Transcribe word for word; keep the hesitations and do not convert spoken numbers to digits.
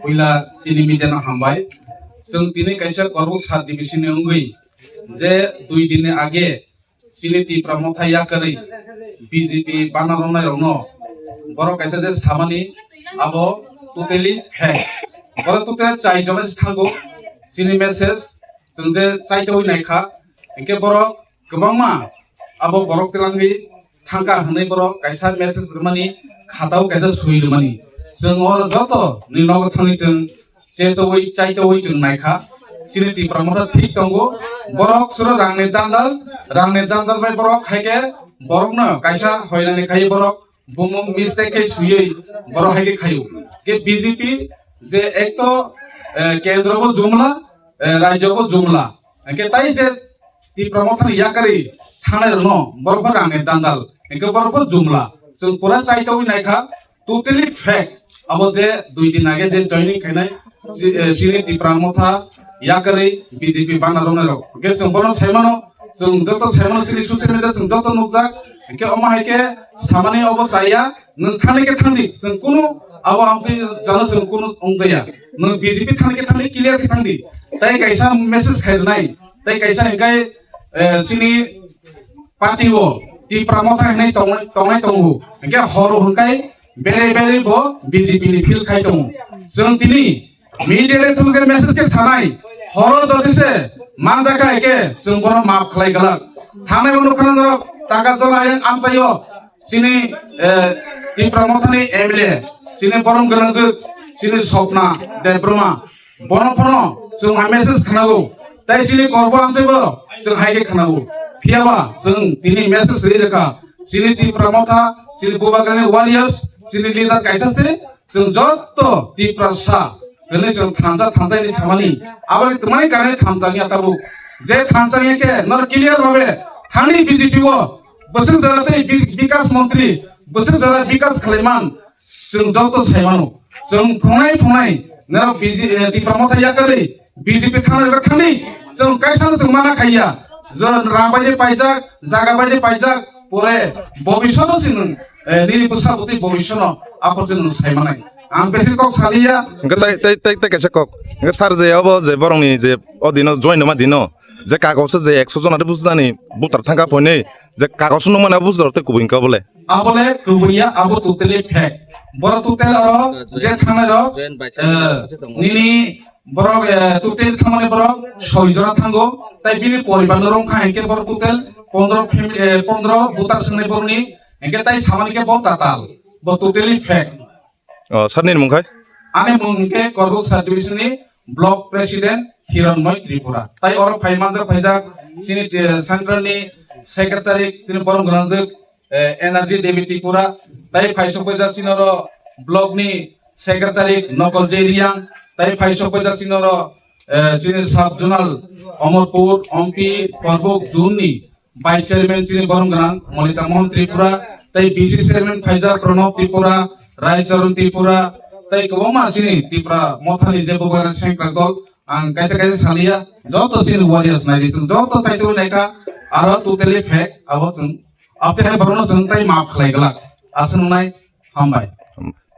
Puila chini media no hambai. Chwng tini kaisa Korbuk sub division ni wngwi je dui din ni age chini Tipra Motha yakarwi B J P bana romnai rokno borok kaisa je samani abo totally fake. Borok total chai jona se thango chini message chwng je chaitoi naikha, hinkhe borok kwbangma abo borok twlangwi thangkha hwnwi borok kaisa message rwmani, khatao kaisa swi rwmani. Chwng oro joto ni nogo thangwi chwng chetoi chaitoi chwng naikha. Chini Tipra Motha thik tongo. Borok soro rangni dandal, rangni dandal bai borok haikhe borokno kaisa hoinani khai borok bumung mistake khe swiwi borok haikhe khaio. Ke B J P je ekto, eh, kendro bo jumla, eh, rajyo bo jumla. Hinkhe tai je Tipra Mothani yakarwi thangnai rokno borok bo rangni dandal. Hinkhe borok bo jumla. Chwng pura chaitogwi naikha, totally fake. Abo je dui din age je joining khainai, chi-, eh, chini Tipra Motha yakarwi B J P bana romnai rok. Hinkhe chwng bono saimano, chwng joto saimano chini social media chwng joto nukjak. Hinkhe omo hai khe samani obo chaya, nwng thani khe thangdi, chwng kunu abo amtwi jano chwng kunu wngjaya. Nwng B J P thani khe thangdi, clear khe thangdi. Tai kaisa message khairwnai, tai kaisa hinkhe, eh, chini party o Tipra Motha hinwi tongnai, tongnai tongo. Hinkhe horo hinkhai bere bere bo B J P ni field khai tongo. Chwng tini media le thulke message khe sanai, horo jodi se manjakha hinkhe chwng bono maaf khlai glak. Thanai uno khana norok taka jola yang amchaio. Chini, eh, Tipra Mothani M L A, chini borom gwnangjwk, chini Sopna Debbarma, bono phano chwng hai message khnago, tai chini korbo amtaibo chwng hai khe khnago. Phiyaba chwng tini message ri rwkha, chini Tipra Motha, chini Bubagrani warriors, chini leader kaisa se, chwng joto Tiprasa hwnwi chwng thansa thansa hinwi samani, abo twmani karwi thansa wngya tabuk. Je thansa wngya khe norok clear bhabe thani B J P o bwswk jora tei bi-, bikas montri, bwswk jora bikas khlaiman, chwng joto saimano. Chwng phungnai phungnai norok B J, eh, Tipra Motha yakarwi B J P thangna rwkha thangdi, chwng kaisa no chwng mana khaiya. Jora rang bai de paijak, jaga bai de paijak, pore bobishoto se nwng, eh, nini bwsa bwtwi bobishono aphor se nwng sai manai. Ang besi kok saliya. Hwnkhe tai, tai, tai, tai kaisa kok. Hwnkhe sir je obo je borokni je o dino join numa dino je kagos je ekso jona de bujani butar thangka poinwi je kagos nukmani bujar tei kubui hwnkhe obole. Abole kubui ya, abo totally fake. Boro total oro je thangnai rok, eh, nini borok, eh, total thangmani borok soi jora thango, tai bini poribar no rong kha hinkhe borok total pondro family, eh, pondro butar swngnai borokni, hinkhe tai samani khe bo tatal, bo totally fake. O, sir ni mung khai? Ani mung hinkhe Korbuk sub division ni block president Hironmoy Tripura. Tai oro phai manjak phaijak chini, eh, central ni secretary chini borom gwnangjwk, eh, Energy Devi Tripura, tai phai sokphaijak chini oro block ni secretary Nokol J Riang, tai phai sokphaijak chini oro, eh, chini sub zonal Omorpur, Ompi, Korbuk zone ni vice chairman chini borom gwnang Monita Mohan Tripura, tai B C chairman phaijak Pranab Tripura, Rai Charan Tripura, tai kwbangma chini Tipra Mothani je bubagrani sengkrak dol, ang kaisa kaisa saliya, joto chini warriors nai di, chwng joto saitwi naikha, aro totally fake, abo chwng Aboni hai borokno chwng tei maaf khlai glak. Aswk wngnai, hambai.